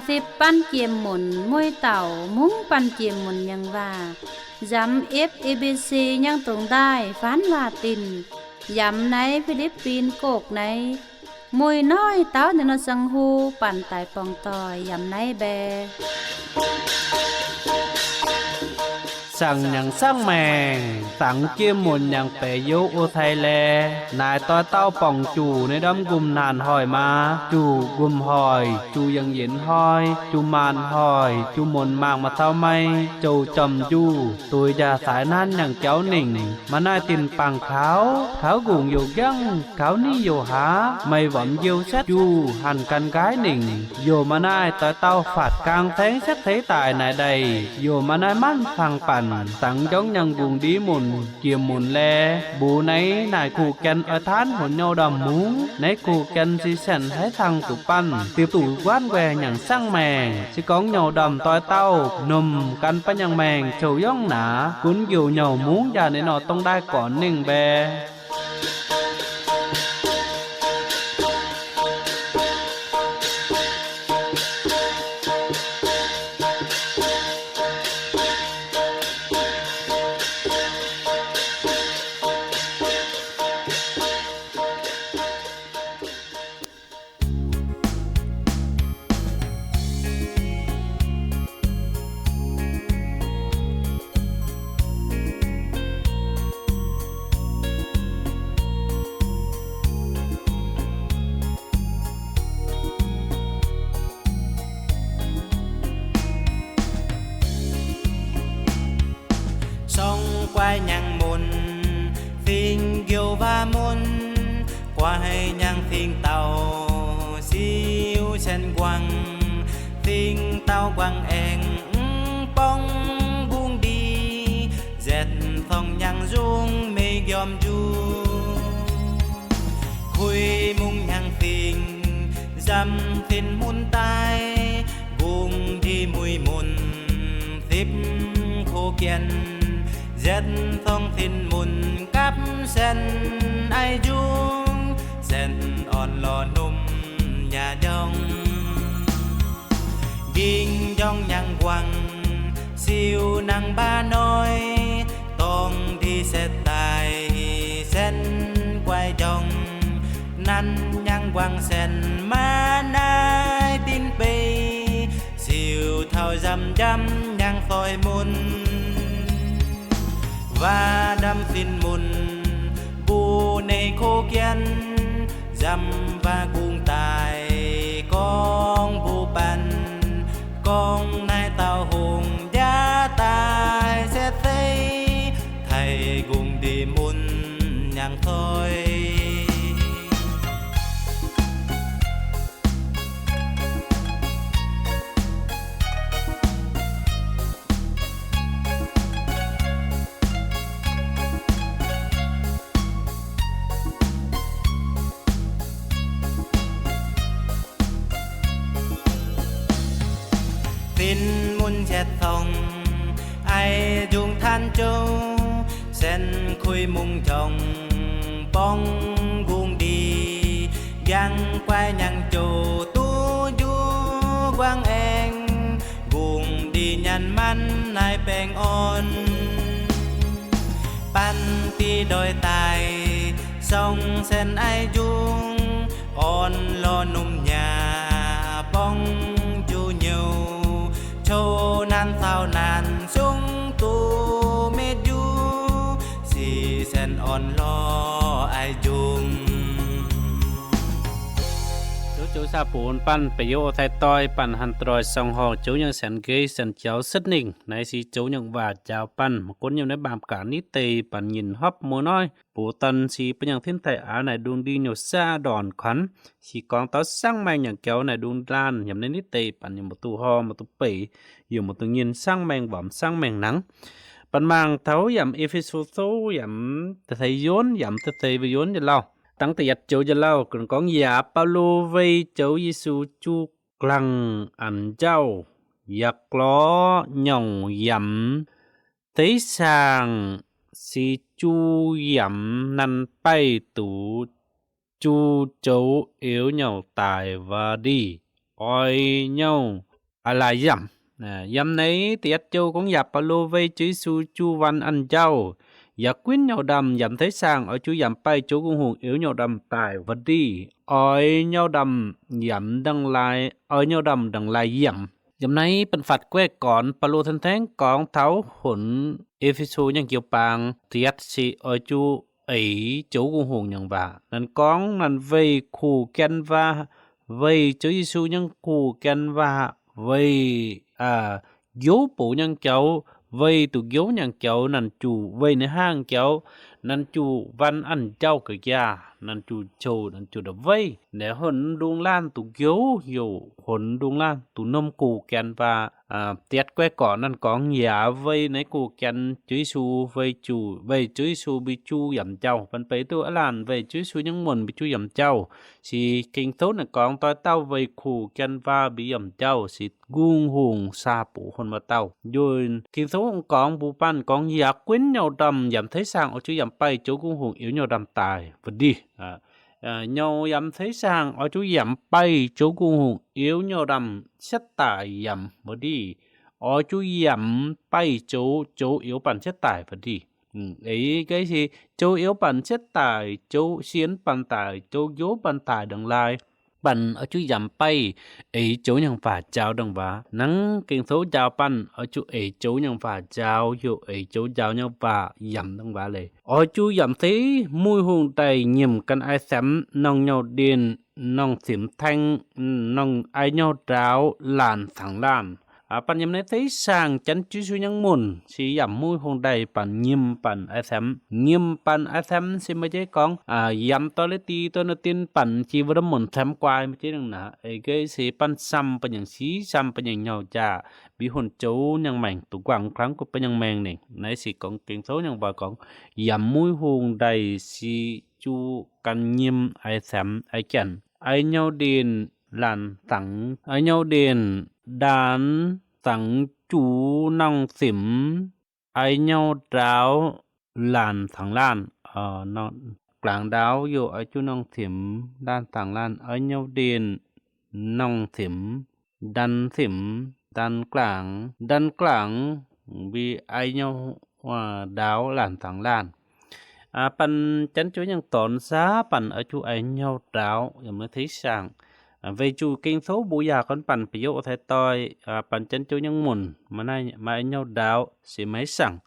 Sipv banh jiem-munc mueiz dauh mungv banh jiem-munc nyangc waac, yamx F E B C nyangv dungx ndaaih faanv waac-dinc, yamx naaiv Fi^lipv^bin Gokv naaiv, mueiz noiv dauh ninh nor zang hu banh daaih borngz doic yamx naaiv mbae. Saangc nyangc saangv maengc, saangc jiem-munc nyangc baeqc youz o cai lae, naaic doix dauh borngc juqc ninh ndorm nqumh naanc hoic maa, juqc nqumh hoic, juqc yangh yienx hnoi, juqc maanc hoic, juqc munc mangc maaih cau mai, jouc jorm njuh, duix njaah saaix nanv nyangc jauv ningc. Maaih naaiv dinc bangc kaux, kaux nqungc youc njangv, kaux niv youc haaz, meih womx njiu setv njuh hanc gan nqaaiv ningc. Youc maaih naaiv doix dauh faatv gaang saengv setv ceix daaih naaic ndaih, youc maaih naaiv manv fangx banc, saangc njorngv nyangc nqungc ndie munc, jiem-munc lae, mbuox naaiv naaic kuh gan oix taanv huonc nyouh ndorm mungv, naaiv kuh gan si saeng haiv cang zuqc banh, dipc duqv guaanv nquaih nyangc saangv maengc. Se gorngv nyouh ndorm doix dauh nomc gan banh nyangc maengc zouc yongv naaic, gunv youc nyouh mungv njaah ninh nor dongh ndaaih gornc ningh mbae. Sorng guaix nyangc munc, fingx njoux waac munc, guaix nyangc fingx dauh, siou saen guangc, fingx dauh guangc aengx mv borngv mbungv ndie, nzetc corng nyangc nzung meix njormh njuqc, kuiv mungv nyangc fingx, nzamv fin-munc daaih, mbungv ndie muic munc, fipv kox jienh, nzetc corng fin-munc gapv saen aiv njungc, saen orn lorh numh nyaah njorngh, njing njorngh nyangc guangc, siou nangh mbaav noi, dorngx ndie setv daaih saen guaix njorngh, nanv nyangc guangc saen maaih naaiv dinc beiv, siou taux nzamv njamv nyangc doix munc, waac ndamv fin-munc, mbuo nyei kox jienh, nzamv waac-gungh daaih gorngv mbuo banh, gorngv naaiv dauh hungh jaax daaih setv zeiv, taaih nqungh ndie munc nyangc doix. Fin-munc nzetc corng, aiv njungc taanv jouv, saen kuiv mungv njorngh, borngv nqungh ndie, njang guaix nyangc jouh duqv njuov guangc aengx, nqungh ndie nyanc manv naaiv baengh orn. Banh ndie ndoih daaih, sorng saen aiv njungc, orn lorh numh nyaah borngv njuov nyouh, cou naanc caux naanc zungv duqv metv njuov, se saen orn lorh aiv njungc. Zoux zoux saa-bunx banh baeqc youz o cai doix, banh hanh doix-sorng horngh, zoux nyangc saen-nqeiv saen-jaux setv ningh. Naaiv se zoux nyangc waac njaaux banh maiv gunv yiem naaiv mbaamh gaax nitv deix banh nyinh hopv muoz-noiv, bungx daan si banh nyangc tinv daaih aqv naaic ndungh ndie nyouh saah ndornc kuanx. Se gorngv dauh saangv maengh nyangc jaux naaic ndungh laanh yiem naaiv nitv deix banh yiem mbu'ndongx horh, mbu'ndongx beic, yiem mbu'ndongx nyinh saangv maengh wamx saangv maengh nangx. Banh mangc taux yaac E^fe^so Sou yaac da'feix yonv yaac da'feix mbuo yonv nyei lauh. Dangx da'yietv joux nyei lauh gorngv yaac Baulo weic zoux Yesu juv-glaangh a'njauh yaac lorz nyungc yaac deix saangv se juv yaac nanv baih duqv juv zoux eux nyouh daic waac ndih. Oix nyouh a'laaih yamh. Yiem naaiv da'yietv joux gorngv yaac Baulo weic Ziouv Yesu juv waan a'njauh, yaac gunv nyouh ndamh yaac mv zeiz saangh oix juv yaac mv baih Ziouv Gung Hungh, iuv nyouh ndamh daaih wuov ndih, oix nyouh ndamh yaac mv ndangh laaih, oix nyouh ndamh ndangh laaih yamh. Yiem naaiv banh fatv gueiv gorn Baulo tengx-tengx gorngv taux honx E^fe^so nyangc jiu-baang da'yietv se oix juv eix Ziouv Gung Hungh nyangc waac. Nanv gorngv nanv weih kuh gan waac, weih Ziouv Yesu nyangc kuh gan waac, weih njoux box nyangc jaux, weih duqv njoux nyangc jaux, nanv juv weih ninh hnangv jaux, nanv juv waan a'njauh ga'njaaih, nanv juv qouh, nanv juv ndau weiv, naaiv honx ndongc laanh duqv njoux, youc honx ndongc laanh duqv norm kuh gan waac. Da'yietv gueiv gorn nanv gorngv yaac weih naaiv kuh gan Ziouv Yesu, weih juv, weih Ziouv Yesu mbuo juv yaac mv jauh. Banh beiv duqv aav laanh weih Ziouv Yesu nyangc muonc mbuo juv yaac mv jauh. Se Ging-Sou naaic gorngv doix dauh weih kuh gan waac mbuo yaac mv jauh, se Gung Hungh saa bux hon wuov dauh. Njunh Ging-Sou gorngv mbuo banh gorngv yaac gunv nyouh ndamh yaac mv zeiz saangh oix juv yaac mv baih Ziouv Gung Hungh, iuv nyouh ndamh daaih wuov ndih. Nyouh yaac mv zeiz saangh oix juv yaac mv baih Ziouv Gung Hungh, iuv nyouh ndamh cietv daic yamh wuov ndih. Oix juv yaac mv baih Ziouv, Ziouv iuv banh cietv daic wuov ndih. Eix ga'naaiv se Ziouv iuv banh cietv daic, Ziouv sienx banh daic, Ziouv njoux banh daic ndongc laaih, banh oix juv yaac mv baih eix Ziouv nyangc waac njaaux ndongc waac. Hnangv Ging-Sou njaaux banh oix juv eix Ziouv nyangc waac njaaux, youc eix Ziouv njaaux nyei waac yaac ndongc waac leiz. Oix juv yaac mv zeiz muic hungh daaih nyiemc ganh ai semx, norngh nyouh ndienh, norngh simx taeng, norngh ai nyouh ndaaux laanh cangx laanh. Banh yiem naaiv zeiv saangh Janx-Jiu-Sou nyangc muonc se yaac muic hungh daaih banh nyiemc banh ai semx. Nyiemc banh ai semx se maaih jienv gorngv yamc doix leiz dih doix noic dinh banh jiex wuov ndamv muonc semx guai, maaih jienv nangc naaic. Eix ga'naaiv se banh samh banh nyangc sic, samh banh nyangc nyouh jaax, mbiv hungh zoux nyangc maengc, dungx guangc kangv guv banh nyangc maengc ningc. Naaiv se gorngv Ging-Sou nyangc waac gorngv yamc muic hungh daaih se juv gan nyiemc ai semx, ai janx, ai nyouh ndienh, laanh cangx, ai nyouh ndienh, ndaanx cangx, juv norngh simx, ai nyouh ndaaux laanh cangx laanh, glaangx ndaaux youh ai juv norngh simx, laanh cangx laanh, ai nyouh ndienh, norngh simx, ndaanx simx, ndaanx glaangx, ndaanx glaangx, mbiv ai nyouh ndaaux laanh cangx laanh. Banh Janx-Jiu nyangc dornx saav banh oix juv ai nyouh ndaaux yaac maiv zeiz saangh. Weic zuqc Ging-Sou mbuo yaac gorngv banh ba'youz taaih doix, banh Janx-Jiu nyangc muonc maaih ai nyouh ndaaux se maiv saangh.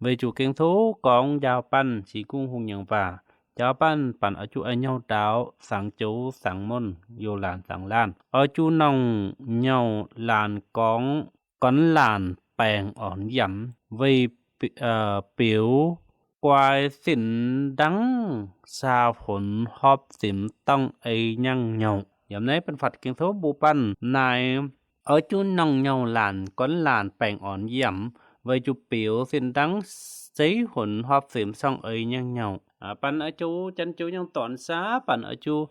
Weic zuqc Ging-Sou gorngv njaaux banh se Gung Hungh nyangc waac. Njaaux banh, banh oix juv ai nyouh ndaaux, cangx joux cangx muonh, youh laanh cangx laanh. Oix juv norngh nyouh laanh gorngv, gornv laanh baengh orn yamc, weic biux guai sin ndangv saa honx hopv simx dorngh ei nyangh nyouh. Yaac naaiv banh fatv Ging-Sou mbuo banh naaic, oix juv norngh nyouh laanh gornv laanh baengh orn yamc, weic zuqc biux sin ndangv seiv honx hopv simx dorngh ei nyangh nyouh. Banh oix juv Janx-Jiu nyangc dornx saav banh oix juv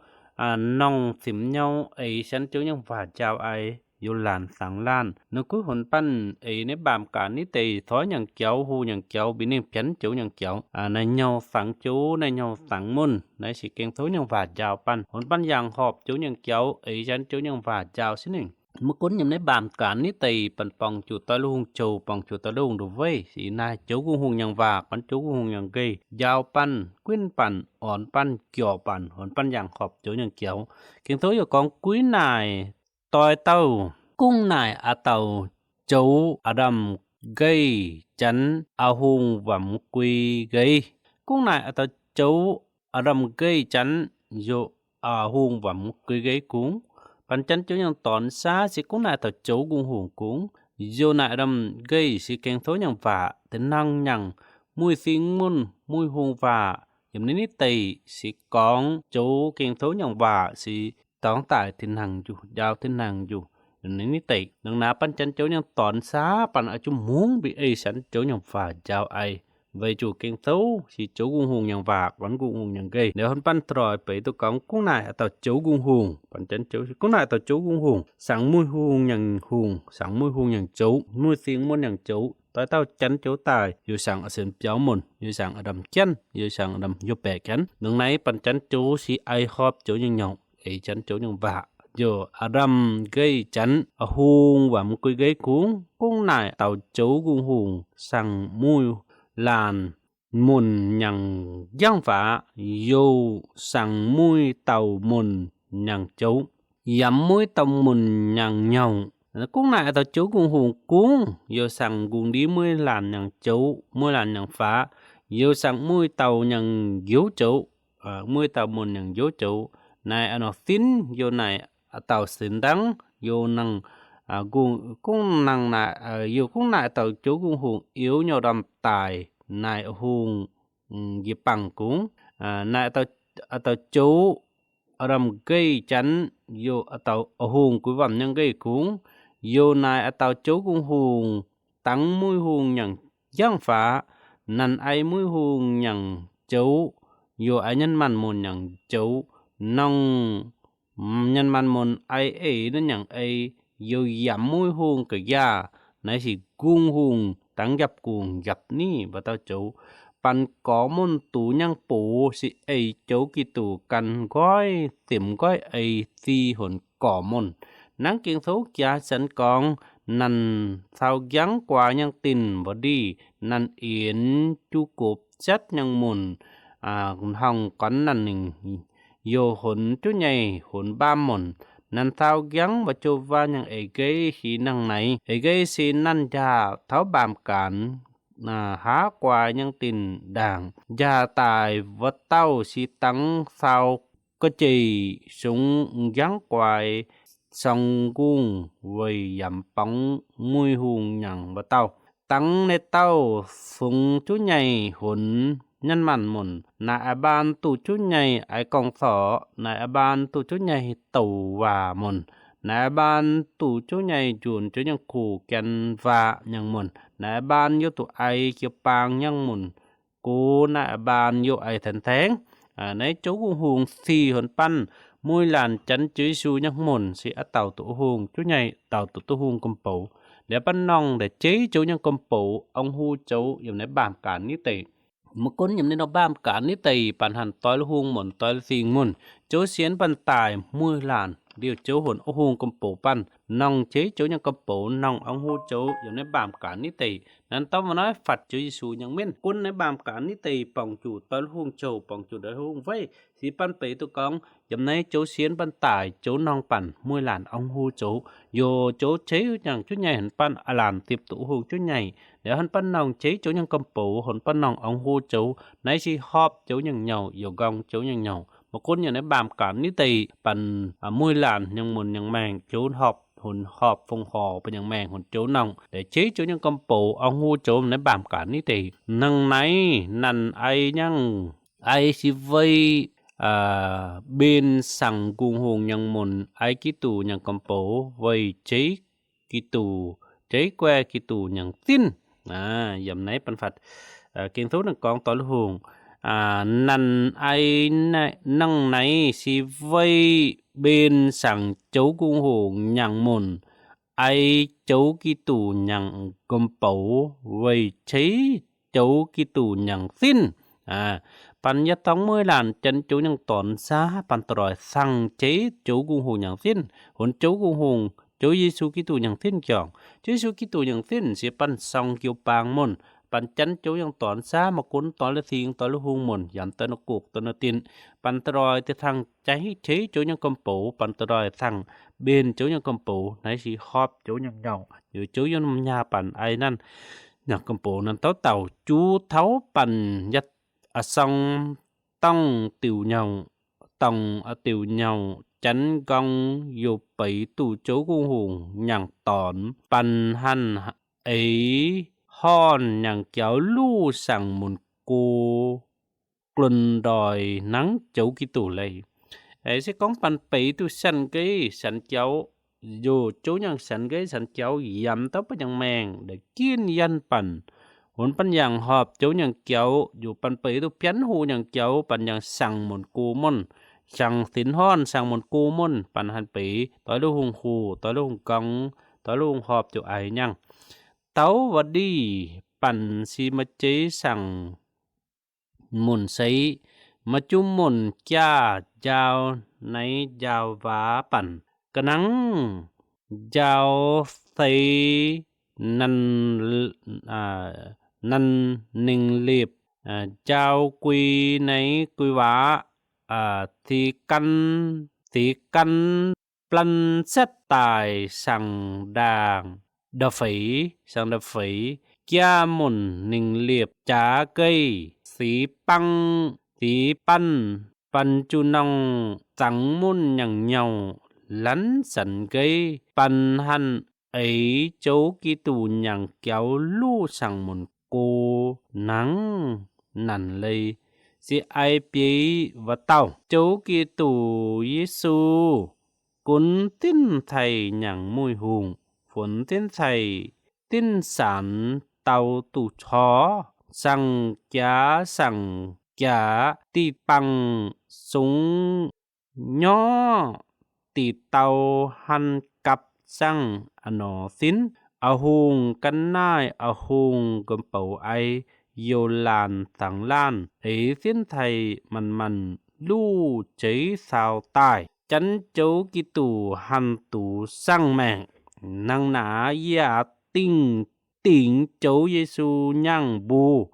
norngh simx nyouh eix Janx-Jiu nyangc waac njaaux ai youh laanh cangx laanh. Ninh guiv honx banh eix naaiv mbaamh gaax nitv deix coix nyangc jaux, hungh nyangc jaux, mbic ninh bienx joux nyangc jaux, naaiv nyouh cangx joux, naaiv nyouh cangx muonh. Naaiv se Ging-Sou nyangc waac njaaux banh. Honx banh yangh horpc joux nyangc jaux eix Janx-Jiu nyangc waac njaaux sin ningc. Maiv gunv yiem naaiv mbaamh gaax nitv deix banh borngz zuqc doix lui hungh zoux, borngz zuqc doix lui hungh ndongc weiv, se naaiv Ziouv Gung Hungh nyangc waac, gornv Ziouv Gung Hungh nyangc nqeih njaaux banh, gunv banh, orn banh, jorc banh, honx banh yangh horpc joux nyangc jaux. Ging-Sou yaac gorngv guiv naaic doix dauh, gunv naaic a'daux zoux a'ndamh nqeih Janx, a'hungh wamx gui nqeih. Gunv naaic a'daux zoux a'ndamh nqeih Janx, youh a'hungh wamx gui nqeih kungx. Banh Janx-Jiu nyangc dornx saav se gunv naaic a'daux zoux Gung Hungh kungx. Youh naaic a'ndamh nqeih se Ging-Sou nyangc waac, da'hnangv nyangc muic sing muonh, muic hungh waac, yiem naaiv nitv deix se gorngv zoux Ging-Sou nyangc waac se dorngx daaih tin-hnaangx njuh, njaaux tin-hnaangx njuh. Yiem naaiv nitv deix nangc naaiv banh Janx-Jiu nyangc dornx saav banh oix juv mungv mbic ei Janx-Jiu nyangc waac njaaux ai. Weic zuqc Ging-Sou se Ziouv Gung Hungh nyangc waac, gornv Gung Hungh nyangc nqeih. Liuz honx banh doix beic duqv gorngv gunv naaic a'daux zoux Gung Hungh. Banh Janx-Jiu gunv naaic a'daux zoux Gung Hungh, saangx muic hungh nyangc hungh, saangx muic hungh nyangc zoux, muic sing muonh nyangc zoux. Doix dauh Janx-Jiu daaih, youh saangx a'sienx biaux muonh, youh saangx a'ndamh jienv, youh saangx a'ndamh youh baeqc jienv. Nangc naaiv banh Janx-Jiu se ai horpc joux nyangc nyouh eix Janx-Jiu nyangc waac. youc a'ndamh nqaih janx, a'hung waamz guei nqaih kungx. Gorngv naaic dauh zoux nqungh hungh saangc muic laanh munc nyangc njangv faax, youc saangc muic dauh munc nyangc joux, yaac muic dauh munc nyangc nyouh. Gorngv naaic dauh zoux nqungh hungh kungx, youc saangc nqungh ndiev muic laanh nyangc joux, muic laanh nyangc faax, youc saangc muic dauh nyangc njoux joux, muic dauh munc nyangc njoux joux. Naaic a'norqc sinv youc naaic dauh sinx ndangv, youc nangc, gorngv nangc naaic, youc gorngv naaic dauh zoux nqungh hungh iuv nyouh ndamv daaih naaic a'hungh njiec bangh kungx. Naaic dauh zoux a'ndamh nqaih janx, youc a'hungh guix waamz nyei nqaih kungx. Youc naaic dauh zoux nqungh hungh dangv muic hungh nyangc njangv faax, nanc ai muic hungh nyangc joux, youc ai nyanc maanh munc nyangc joux. Nongc nyanc maanh munc ai eix naaiv nyangc ei, youc yaac muic hungh ga'yaah. Naaiv sic nqungh hungh dangv njapc gungx njapc nyic mba'dauh zoux, banh gorx munc duqv nyangv box sic eix joux Giduc ganh nqoi, dimc nqoi eix si honx gorx munc. Nangv Ging-Sou jaax zanc gorngv, nanc cau njangv guaax nyangv dinc mba'ndiev, nanc yienx juv gopv zatv nyangv munc, hnongx gornv nanc ningc, youc honx juv nyei honx mbaam munc. Nanc cau njangv mba'joux waac nyangv eix nqeiv si nangh naaiv. Eix nqeiv si nanc njaah taux mbaamh gaanx, haav guaax nyangv dinc ndaangc, njaah daaih wuov dauh si dangv cau ga'jeic sungx njangv guaax song nqungh weic yamc borngz muic hungh nyangc mba'dauh. Dangv naaiv dauh fungx juv nyei honx nyanc maanh munc. Naaic a'mbaan duqv juv nyei aiv gorngv corc, naaic a'mbaan duqv juv nyei douc waac munc. Naaic a'mbaan duqv juv nyei njuonx juov nyangv kuh gan waac nyangv munc. Naaic a'mbaan youc duqv aiv jiu-baang nyangv munc. Gox naaic a'mbaan youc aiv taengx-taengx. Naaiv zoux nqungh hungh sic honx banh muic laanh janx Ziouv Yesu nyangv munc se aav dauh duqv hungh juv nyei, dauh duqv duqv hungh gomh boux. Liuz banh norngh daaih jeiv zoux nyangv gomh boux, ong-hungh zoux yiem naaiv mbaamh gaanx nitv deic. Maiv gunv yiem naaiv norm mbaamh gaanx nitv deic, banh hanc doix lui hungh munc, doix lui singx munc, zoux sienx banh daaih muic laanh liuz zoux honx ong-hungh gomh boux banh. Norngh jeiv zoux nyangv gomh boux, norngh ong-hungh zoux yiem naaiv mbaamh gaanx nitv deic. Nanv dauh maaih naaiv fatv Ziouv Yesu nyangv mienv. Gunv naaiv mbaamh gaanx nitv deic borngc juc doix lui hungh jouh, borngc juc doix lui hungh weiv, se banh beic duqv gorngv yiem naaiv zoux sienx banh daaih zoux norngh banh muic laanh ong-hungh zoux, youc zoux jeiv nyangv juv nyei honx banh aav laanh zipv duqv hungh juv nyei. Liuz honx banh norngh jeiv zoux nyangv gomh boux, honx banh norngh ong-hungh zoux, naaiv se horpc zoux nyangv nyouh, youc nqorng zoux nyangv nyouh. Maiv gunv yiem naaiv mbaamh gaanx nitv deic banh muic laanh nyangv munc nyangv maengh zoux horpc, honx horpc fongc horc bun nyangv maengh honx zoux norngh, deix jeiv zoux nyangv gomh boux, ong-hungh zoux naaiv mbaamh gaanx nitv deic. Hnangv naaiv nanc aiv nyangv, aiv se weic mbenc saangc nqungh hungh nyangv munc, aiv Giduc nyangv gomh boux, weic jeiv Giduc, jeiv guaix Giduc nyangv zinh. Yiem naaiv banh fatv Ging-Sou naaiv gorngv doix lui hungh, nanc aiv, hnangv naaiv se weic mbenc saangc zoux nqungh hungh nyangv munc, aiv zoux Giduc nyangv gomh boux, weic jeiv zoux Giduc nyangv zinh. Banh yietc dorngx muic laanh janx zoux nyangv dorn saav, banh doix-doix cangx jeiv zoux nqungh hungh nyangv zinh, honx zoux nqungh hungh, zoux Yesu Giduc nyangv zinh juangc. Zoux Yesu Giduc nyangv zinh se banh sorng jiu-baang munc. Banh janx zoux nyangv dorn saav, maiv gunv doix lui singx, doix lui hungh munc, yaac doix lui gokv, doix lui dinc, banh doix-doix deix cangx jeiv, jeiv zoux nyangv gomh boux, banh doix-doix cangx mbenc zoux nyangv gomh boux. Naaiv se horpc zoux nyangv nyouh, youc zoux yiem norm nyaah banh aiv nanv nyangv gomh boux. Nanv dauh dauh juv tauv banh yietc sorng dorngh diuc nyouh, dorngh diuc nyouh janx nqorng youc beiz duqv zoux nqungh hungh nyangv dorn. Banh hanc eix horn nyangv jaux luv saangc munc go, glunx ndoih hnangv zoux Giduc leiz. Se gorngv banh beiz duqv sian-nqeiv sian-jaux, youc zoux nyangv sian-nqeiv sian-jaux yaac mv dauh baac nyangv maengh deix ginv yienh banh. Honx banh yangh horpc zoux nyangv jaux, youc banh beiz duqv bianv hoc nyangv jaux, banh yangh saangc munc go munc, saangc sinx horn, saangc munc go munc, banh hanc beiz doix lui hungh hoc, doix lui hungh nqorng, doix lui hungh horpc zoux aiv nyangv. Dauh waac-ndiev banh se maaih jeiv saangc munc seix, maaih juv munc jaax njaaux naaiv njaaux waac banh. ga'nangv njaaux seix nanh, nanh ningx liepc, njaaux gui naaiv gui waac, seix gan, seix gan blan setv daaih saangx ndaangc, nda'feix, saangx nda'feix, jaa munc ningx liepc jaax geih, seix bang, seix banh, banh juqv norngh zangx munv nyangc nyouh, lanv sanx nqeiv, banh hanc eix Ziouv Giduc nyangc jaux luv saangx munc go nangv nanc leiz, se ai bieiv wuov dauh. Ziouv Giduc Yesu gunv zinh caih nyangc muih hungh, funx zinh caih zinh saanx dau duqv cor, saangv jaax saangv jaax diqc bangh sungx nyorqv diqc dau han gapv saangv a'norqv sinv. A'hungh gan naaiv, a'hungh nqemh bouc ai, youh laanh zangx laanh eix zinh caih manc-manc luv jeiv saau daaih, janv Ziouv Giduc hanc dux saangv maengc. Nangh naaic yie aqc dingh, dingc Ziouv Yesu nyangv mbuo,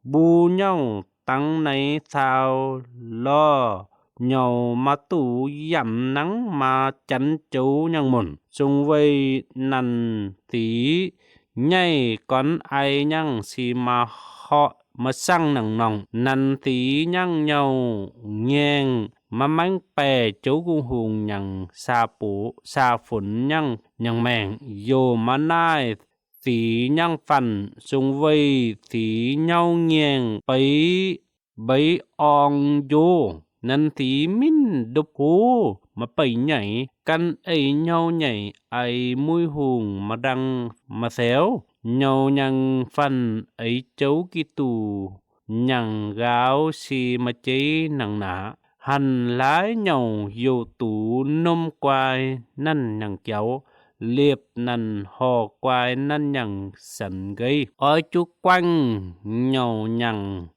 mbuo nyauv dangx naaiv saau lorh nyouc maaih duqv yamc nangv maa janv Ziouv nyangv munc. Sung weih nanc sic nyaiv gorn ai nyangv si maa horqc maa saangv nangc norngc. Nanc sic nyangv nyouh ngaengh maiv maengv baeqc Ziouv Kungx-Hungh nyangc saa bux saa funx nyangv nyangc maengc, youh maiv naaiv sic nyangv fanh. Sung weih sic nyauv ngaengh beiz, beiz orng njoh. Nanc sic minv ndopv huv maiv beic nyaic, gan eix nyouh nyaic eix muih hungh maaih ndangh maaih seux. Nyouh nyangv fanh eix Ziouv Giduc nyangc nqaaux si maaih jeiv nangc naaic. Hanc laaix nyouh youh dux norm guai nanv nyangc jaux, liepc nanc horh guai nanv nyangc sanx nqeiv. Oix juv guaengv nyouh nyangc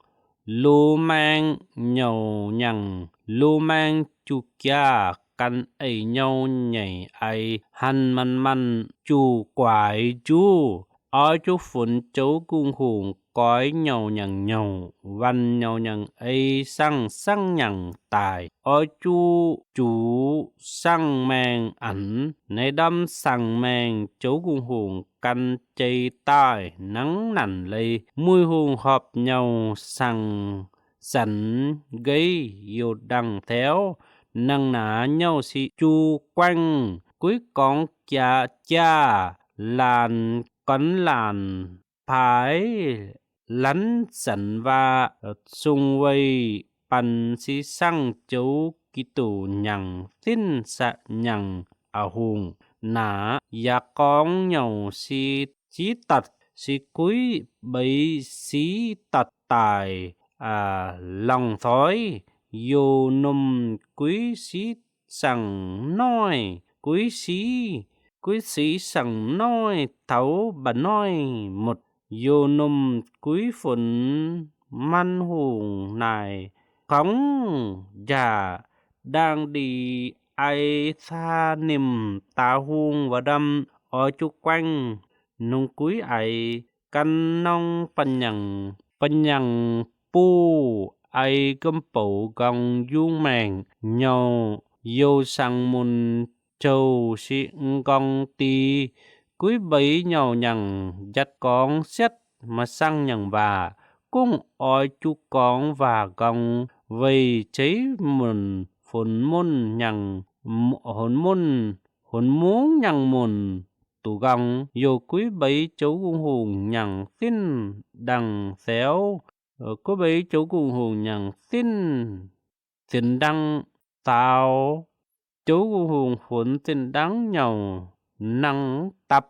lu maeng, nyouh nyangc lu maeng juv jaax gan eix nyouh nyeic eix hanc manc-manc juv guaix njuv. Oix juv funx Ziouv Kungx-Hungh goix nyouh nyangc nyouh, wanc nyouh nyangc ei saangv saangv nyangc daic. Oix juv juv saangv maengh anx naaiv ndamv saangv maengh Ziouv Kungx-Hungh gan jei daaih nangv nanc leiz. Muih hungh horpc nyouh saangv sanx nqeiv youh ndangh ceux. Nangh naaic nyouh si juv guaengv guiv gorngv jaax jaax laanh gornv laanh paaix lanv sanx waac sung weih banh si saangv Ziouv Giduc nyangc sinv nyangc a'hungh naaic. Yaac gorngv nyouh si siqv datc si guiv mbeix siqv datc daic longc soix, youh norm guiv siqv saangv noic, guiv siqv, guiv siqv saangv noic taux mba'noiv mutc, youh norm guiv funx man hungh naaic gorngv njaah ndaangh ndih ai saa nimc daax hung waac ndamv. Oix juv guaengv nungx guiv eix gan norng ba'nyangc, ba'nyangc buv eix gomv bouc nqorngv yungv maengh nyouh, youh saangv mun jouh si nqorngv dih. Guiv mbeix nyouh nyangc njatv gorngv sietv maaih saangv nyangc waac, gongh oix juv gorngv waac nqorngv weic jeiv munc funx munv nyangc, funx munv, funx mungv nyangc munc duqv nqorngv. Youh guiv mbeix Ziouv Kungx-Hungh nyangc sinv ndangh ceux, guiv mbeix Ziouv Kungx-Hungh nyangc sinv zinh ndangv caux Ziouv Kungx-Hungh funx zinh ndangv nyouh nangh dapv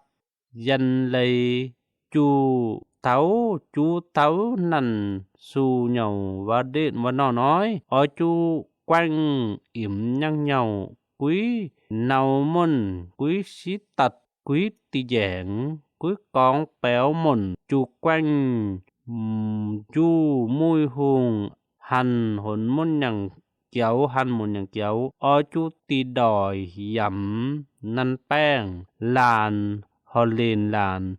yienh leiz juv taux, juv taux nanc su nyouh wuov ndetv wuov norh noiv. Oix juv guaengv imx nyangv nyouh guiv nau munv, guiv siqv datc, guiv dih njaengx, guiv gorngv baeqv munc, juv guaengv njuv muih hungh hanc funx munv nyangc jaux, hanc munc nyangc jaux, oix zuqc dih ndoic yamc nanv baengh laanh, horh lenc laanh,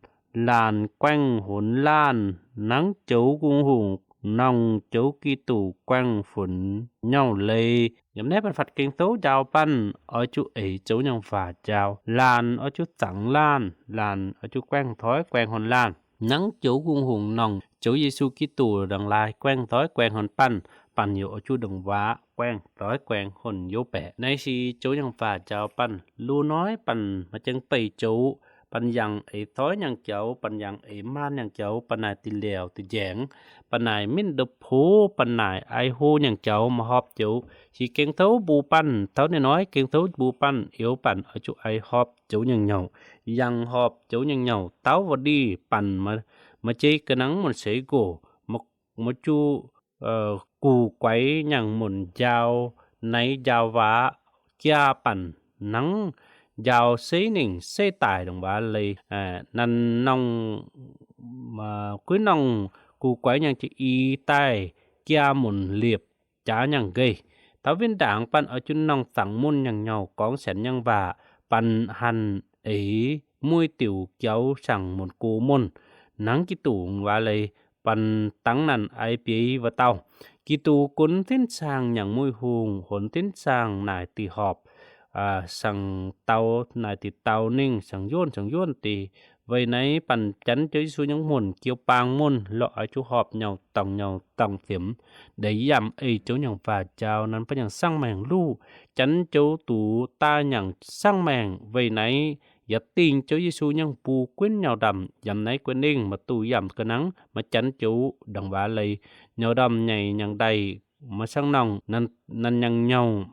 laanh guaengh honx laanh, nangv joux nqungh hungh, nongh joux Giduc guaengh funx nyauv leiz. Yiem naaiv banh fatv Ging-Sou njaaux banh oix zuqc eix zoux nyangc waac njaaux. Laanh oix zuqc zaangc laanh, laanh oix zuqc guaengh toiv guaengh honx laanh, nangv joux nqungh hungh, nongh joux Yesu Giduc ndongc laaix guaengh toiv guaengh honx banh, banh youc oix zuqc ndongc waac guaengh toiv guaengh honx youz baeqc. Naaiv se zoux nyangc waac njaaux banh. Lu hnoi banh maaih jangx beih zoux, banh yangh eix toiv nyangc jaux, banh yangh eix maanh nyangc jaux, banh naaic dih liouc dih njaengx, banh naaic mingh ndopv-pox, banh naaic ai hlo nyangc jaux, maaih horpc joux. Se Ging-Sou mbuox banh, taux ninh hnoi Ging-Sou mbuox banh, youz banh oix zuqc ai horpc joux nyangc nyouc, yangh horpc joux nyangc nyouc, taux wuov ndih banh maaih jeiv ga'nangv mun seix nqox, maiv zuqc guh guaix nyangc munc njaaux naaiv njaaux waac, jaa banh nangv njaaux seix ningh seix daic ndongc waac leiz. Nanv norm guiv norm guh guaix nyangc jiex i daaih, jaa munc liepc jaax nyangc nqeih. Taux win ndaangc banh oix zuqc norm zaangc mun nyangc nyouc gorngv sienx nyangc waac, banh hanc eix mueiz diuc jaux saangc munc gox mun, nangv Giduc waac leiz, banh dangv nanv ai bieix wuov dauh. Giduc gunv sin saangh nyangc muih hungh, honx sin saangh naaic dih horpc, saangc dau naaic dih dau ningh, saangc yuonh saangc yuonh dih. Weic naaiv banh janx joux Yesu nyei munc, jiu baang mun lorqc, oix zuqc horpc nyouc dorngc nyouc dorngc ziemx, ndeic yaac ei zoux nyangc waac njaaux, nanv bun nyangc saangv maengc luv. Janx joux duqv daaih nyangc saangv maengc. Weic naaiv yietc dingh joux Yesu nyei bung gunv nyauv ndamv yaac naaiv guaix ningh, maaih duqv yaac ga'nangv maaih janx joux ndongc waac leiz. Nyauv ndamv nyei nyangc ndaih, maaih saangv norm nanv nyangc nyouh,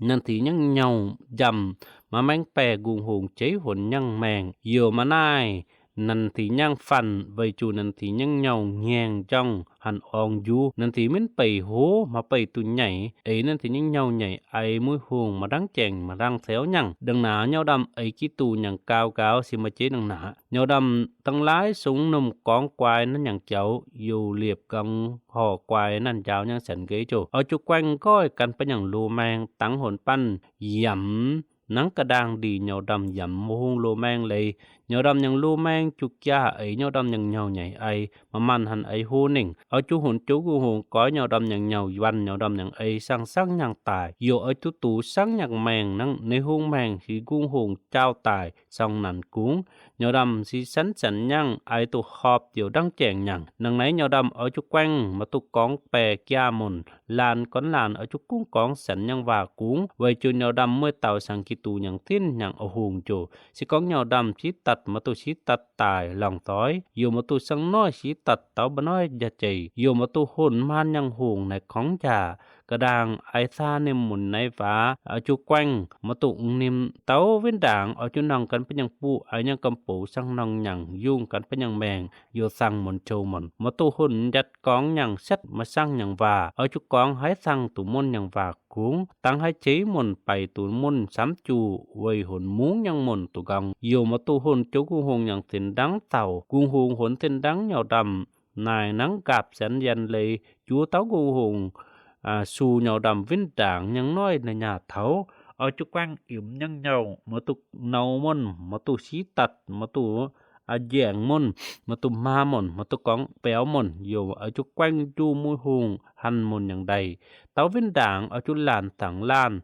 nanv deix nyangc nyouh njamv, maaih maengx baeqc nqungh hungh jeiv honx nyangc maengh. Youc maaih naaiv nanv deix nyangc fanh, weic zuqc nanv deix nyangc nyouh ngaengc njorngh hanc orngx njuv. Nanv deix mienv beih hlo, maaih beih duqv nyaic. Eix nanv deix nyangc nyouh nyaic ai muih hungh, maaih ndangv jaengc maaih ndangv ceux nyangc. Ndongc naaic nyauv ndamv eix Giduc nyangc gaux gaux se maaih jeiv ndongc naaic. Nyauv ndamv dangh laaiv sungx norm gorngv guai nanv nyangc jaux, youc liepc gangx horc guai nanv njaaux nyangc sienx nqeiv joux. Oix zuqc guaengh nqoih gan bun nyangc loz-maeng dangv honx banh yamc nangv ga'ndaangh ndih nyauv ndamv yamc mbuo hungh loz-maeng leiz. Nyauv ndamv nyangc loz-maeng juqv jaax eix nyauv ndamv nyangc nyouh nyaic ai, maaih maanh hanc eix hlo ningh. Oix zuqc honx joux nqungh hungh goiv nyauv ndamv nyangc nyouh, yuanh nyauv ndamv nyangc eix, saangv saangv nyangc daic. Youc oix zuqc duqv saangv nyangc maengh, nangv ninh hungh maengh se nqungh hungh jaauv daaih sorng nanc kungx. Nyauv ndamv se sienx sienx nyangc ai duqv horpc youc ndangv jaengc nyangc. Nangv naaiv nyauv ndamv oix zuqc guaengh, maaih duqv gorngv baeqc jaa munc, laanh gorngv laanh oix zuqc gunv gorngv sienx nyangc waac kungx, weic zuqc nyauv ndamv mueiz dauh saangv Giduc nyangc zinv nyangc o hungh joux. Se gorngv nyauv ndamv siev datc, maaih duqv siev datc daaih lorngc doix, youc maaih duqv saangv noiv siev datc daux mba'naiv njaac jeic, youc maaih duqv honx maanh nyangc hungh naaic kongx njaah. Ga'ndaangh ai saa ninh munc naaiv waac oix zuqc guaengh, maaih duqv ninh dauh win ndaangc oix zuqc nongh gan bun nyangc buoqv, ai nyangc gomh boux saangv nongh nyangc yungh gan bun nyangc maengh, youc saangv munc coux munc. Maaih duqv honx ndatc gorngv nyangc setv, maaih saangv nyangc waac oix zuqc gorngv haaix saangv duqv mun nyangc waac kungx, dangv haaix jeiv munc baic duqv mun samv juqc weic honx mungv nyangc munc duqv nqorngv. Youc maaih duqv honx joux nqungh hungh nyangc zinh ndangv zaux, nqungh hungh honx zinh ndangv nyauv ndamv naaic nangv nqaapv sienx yienh leiz juov dauh nqungh hungh sux nyauv ndamv win ndaangc nyangc noiv naaic nyaah taux. Oix zuqc guaengh imx nyangc nyouh, maaih duqv nou munc, maaih duqv siev datc, maaih duqv njaengc munc, maaih duqv maa munc, maaih duqv gorngv biaux munc. Youc oix zuqc guaengh njuqc muih hungh hanc munc nyangc ndaih. Dauh win ndaangc oix zuqc laanh zaangc laanh,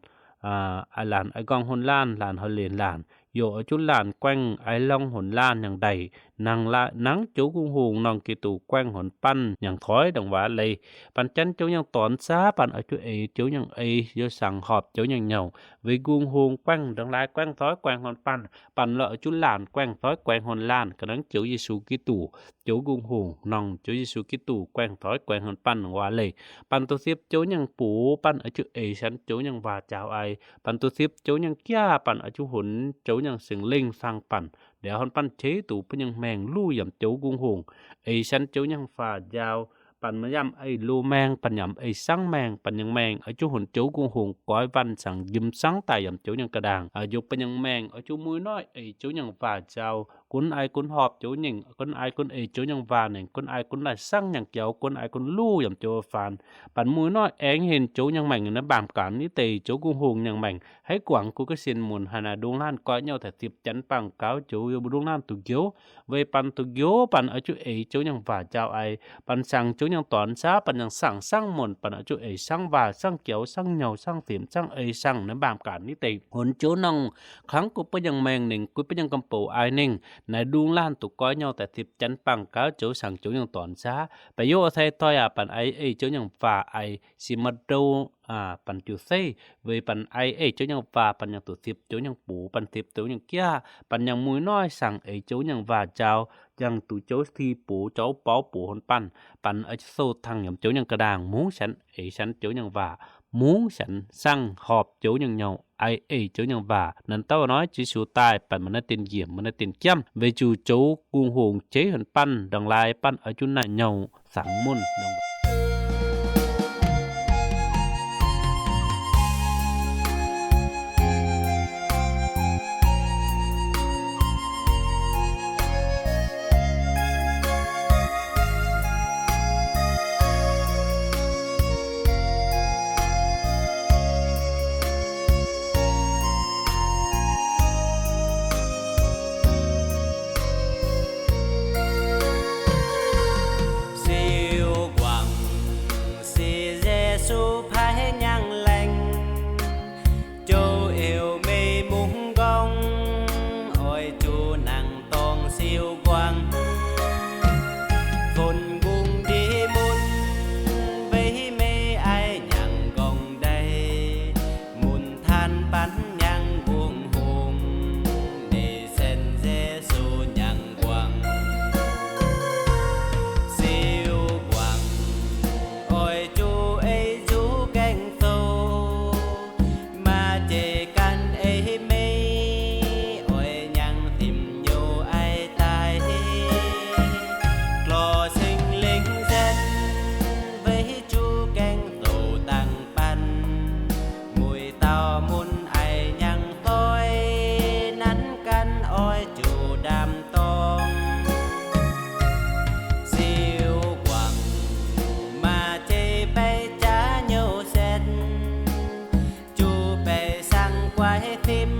laanh ai nqorngv honx laanh, laanh horh lenc laanh. Youc oix zuqc laanh guaengh ai lorngh honx laanh nyangc ndaih. Nangv joux nqungh hungh nongh Giduc guaengh honx banh nyangc koiv ndongc waac leiz. Banh janx joux nyangc dorngx saav banh oix zuqc eix joux nyangc eix, youc saangv horpc joux nyangc nyouh. Weic nqungh hungh guaengh ndongc laaix guaengh doix guaengh honx banh, banh lorqc oix zuqc laanh guaengh doix guaengh honx laanh ga'nangv joux Yesu Giduc. Joux nqungh hungh nongh joux Yesu Giduc guaengh doix guaengh honx banh waac leiz. Banh duqv siepv joux nyangc buoz banh oix zuqc eix sienx joux nyangc waac njaaux ai. Banh duqv siepv joux nyangc jaav banh oix zuqc honx joux nyangc Singx Lingh fangx banh, ndiaaux honx banh qeiv duqv bun nyangc maengh luv yaac joux nqungh hungh. Eix sienx joux nyangc waac njaaux, banh maaih yaac ei loz-maeng, banh yaac ei saangv maengh, banh nyangc maengh oix zuqc honx joux nqungh hungh goiv waanh saangv njimv saangv daaih yaac joux nyangc ga'ndaangh, youc bun nyangc maengh oix zuqc mueiz noiv eix joux nyangc waac njaaux. gunv ai gunv horpc joux nyei, gunv ai gunv eix joux nyei waac ningc, gunv ai gunv laih sangv nyei jauv, gunv ai gunv luv yaac joux faanx. Banh muic noiv aengx henv joux nyei maengc naaiv mbaamh gaax nitv deix joux gung hungh nyei maengc, haiz guangc gu ga'sin munc haaix naaic ndongc laanh goiv nyouh daaih zipv janx bangc gaux joux ndongc laanh duqv njoux, weic banh duqv njoux banh oix zuqc eix joux nyei waac njaaux ai, banh sangx joux nyei dorn saav banh nyei sangx sangv munc, banh oix zuqc eix sangv waac sangv jauv sangv nyouh sangv fimc sangv eix sangv naaiv mbaamh gaax nitv deix hunx joux nongh, kangv gu bun nyei maengc ningc, gu bun nyei gomh bouc ai ningc, naaiv ndongc laanh duqv goiv nyouh daaih zipv janx bangc gaux joux sangx joux nyei dorn saav. Ba'youz sai toi aac, banh ai eix joux nyei waac ai si ma'ndou banh jiu seiv, weic banh ai eix joux nyei waac banh nyei duqv zipv joux nyei bux, banh zipv joux nyei jaav, banh nyei muic noiv sangx eix joux nyei waac njaaux, yangh duqv joux ti bux, joux baux bux hunv banh, banh oix sou tangx yiem joux nyei ga'ndaangc mungv sienx eix sienx joux nyei waac, mungv sienx sangv horpc joux nyei nyouh, ai eix joux nyei waac. Naaiv dauh noiv Yesu daaih banh maaih naaiv dienx njiec, maaih naaiv dienx jamv, weic zuqc joux gung hungh jeiv hunv banh ndongc laaix banh oix zuqc naaic nyouh sangx munc. Siou guangc se Yesu paaiv nyangv laengz, jouh eix meih mungv nqorngv, oix zuqc nangc dorngx siou guangc. Funx nqungh ndiev mun, weic meih aiv nyangc nqorngv ndeic, mun tanv banh nyangv nqungh hungh, ninh sienx Yesu nyangv guangc. Siou guangc oix zuqc ei nzuqc gaengh zoux, maaih jeiz gan ei meih oix nyangv dimc nyouh aiv daaih, lorz Singx Lingh nzengc, weic zuqc gaengh zoux dangh banh, mueiz dauh mun aiv nyangv doix, nanv gan oix zuqc ndaam dorngx. Siou guangc maaih jeiz beiv jaax nyouh sienx, zuqc beiv sangx guaix fim,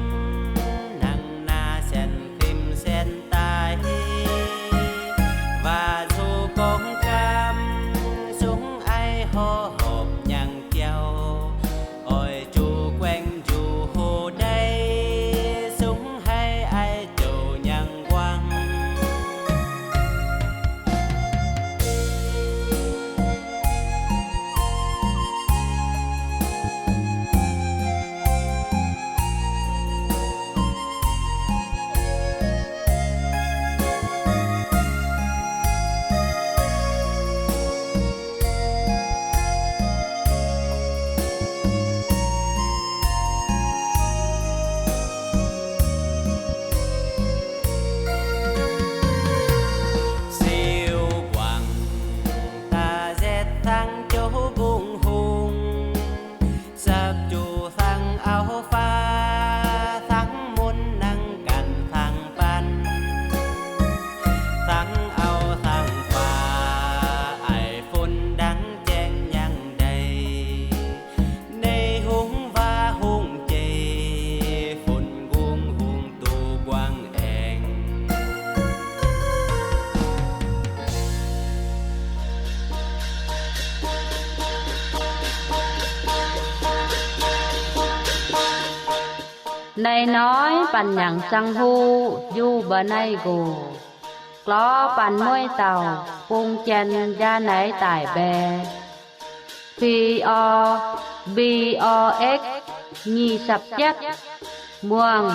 nangc naaiv sienx fim sienx daaih, waac coqv gorngv gaam, zungv aiv horpc nyangv jauv, oix zuqc guaengv njuqc hoc ndeic, zungv haiz aiv jouh nyangv nquangc. Siou guangc da'nzetv dangh jouv nqungh hungh, sapv juqc dangh auv faav, dangh mun nangh ganh dangh banh, dangh auv dangh faav, aiv fun dangh jaeng nyangv ndeic, Nei hungh waac hungh jeiv, funx nqungh hungh duqv buangh aengx. Nei hnoi Banh Nyangc Sang Huv Njuh Mba'naih Nqox, lorz Banh Mueiz Dauh Bung Janx Njaa Naaiv Daic Mbae, P O, P O X nyic sapc jietv, Muangh,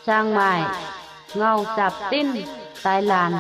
Chiang Mai, Ngau Sapc Tinh, Thái Lan.